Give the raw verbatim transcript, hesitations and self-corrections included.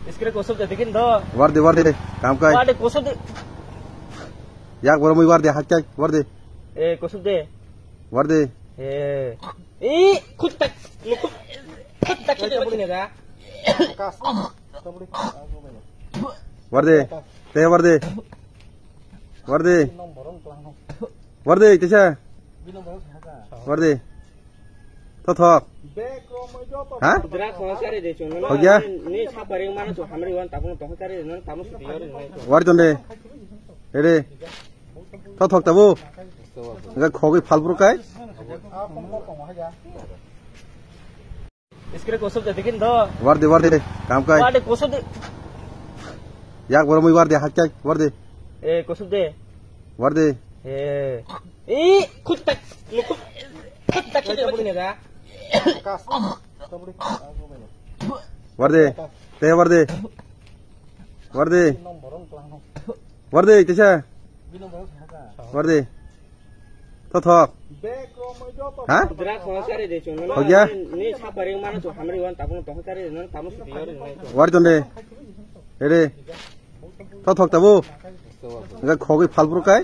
Iskre kosok de dikin do. Warde, warde, kam kai. Warde kosok de. Yak boromoi warde, hakkai, warde. Eh, kosok de. Warde. Eh. Eh, khut tak. Khut tak. Warde. Te warde. Warde. Warde, tisa. Warde. Thothok. Ha? Dra khon sari de chun. Hogya? Ni saparing mana chu hamri wan tabung tong sari nan tabung suti yor nai. Warde tonde. Ere. Thothok tabu. Ga khogwi phalpur kai. Iskre kosok de dikin do. Warde, warde, kam kai. Warde kosok de. Yak boromoi warde, hakkai, warde. Eh, kosok de. Warde. Eh. Eh, khut tak. Khut tak. Warde. Te warde. Warde. Warde, tisa. Warde. Thothok. Ha? Dra khon sari de chun. Hogya? Ni saparing mana chu hamri wan tabung tong sari nan tabung suti yor nai. Warde tonde. Ere. Thothok tabu. Ga khogwi phalpur kai.